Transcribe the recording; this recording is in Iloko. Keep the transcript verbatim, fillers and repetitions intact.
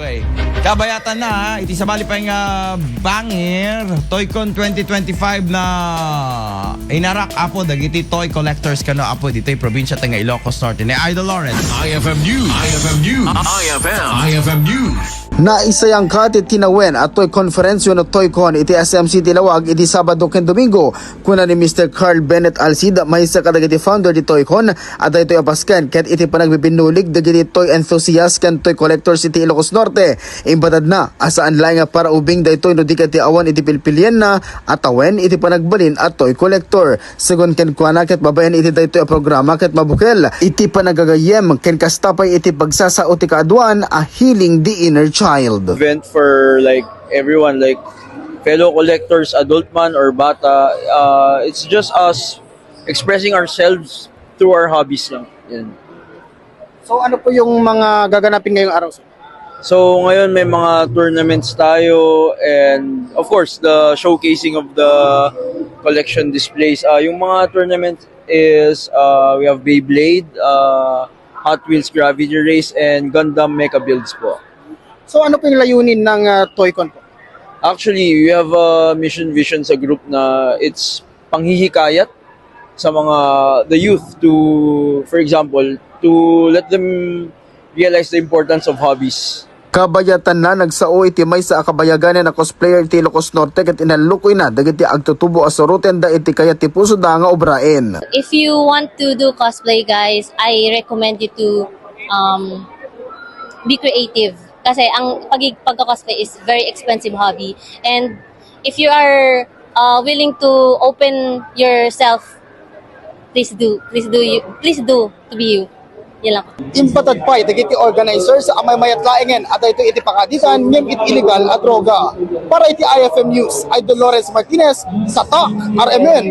Okay. Kabayatan na, iti sabali pay nga bangir, Toycon twenty twenty-five na inarak, Apo, dagiti toy collectors kano, Apo, ditoy probinsya ta nga Ilocos Norte. Ni Idol Lawrence. I F M News. I F M News. I F M. I F M News. Naisayangka ti tinawen a Toy Conference wenno Toycon iti S M C ti Laoag iti Sabado ken Domingo. Kuna ni Mister Carl Bennett Alcid, maysa kadagiti founder ti Toycon, a daytoy a basken ket iti panagbibinnulig dagiti toy enthusiast ken toy collectors iti Ilocos Norte. Imbatadna a saan laeng a para ubing daytoy no di ket ti awan iti pilpilienna a tawen iti panagbalin a toy collector. Segun kenkuana ket babaen iti daytoy a programa ket mabukel iti panagagayyem ken kasta pay iti pagsasao ti kaaduan a healing the inner child. Event for, like, everyone, like, fellow collectors, adult man or bata. Uh, it's just us expressing ourselves through our hobbies lang. Yan. So, ano po yung mga gaganapin ngayong araw, sir? So, ngayon may mga tournaments tayo and, of course, the showcasing of the collection displays. Ah, yung mga tournament is, ah, we have Beyblade, ah, Hot Wheels Gravity Race, and Gundam Mecha Builds po. So, ano po yung layunin ng, ah, Toycon po? Actually, we have a mission vision sa group na it's panghihikayat sa mga, the youth, to, for example, to let them realize the importance of hobbies. Kabayatan na nagsao iti maysa a kabayaganan a cosplayer iti Ilocos Norte ket inallukoyna dagiti agtutubo a surotenda iti kayat ti pusoda nga obraen. If you want to do cosplay, guys, I recommend you to, um, be creative. Kasi ang pag pagka-cosplay is very expensive hobby. And if you are, uh, willing to open yourself, please do. Please do you. Please do to be you. Yan lang. Imbatad pay dagiti organizers a maymayat laengen a daytoy iti pangaditan ngem iti illegal a droga. Para iti I F M News, Idol Lawrence Martinez, Satak, R M N.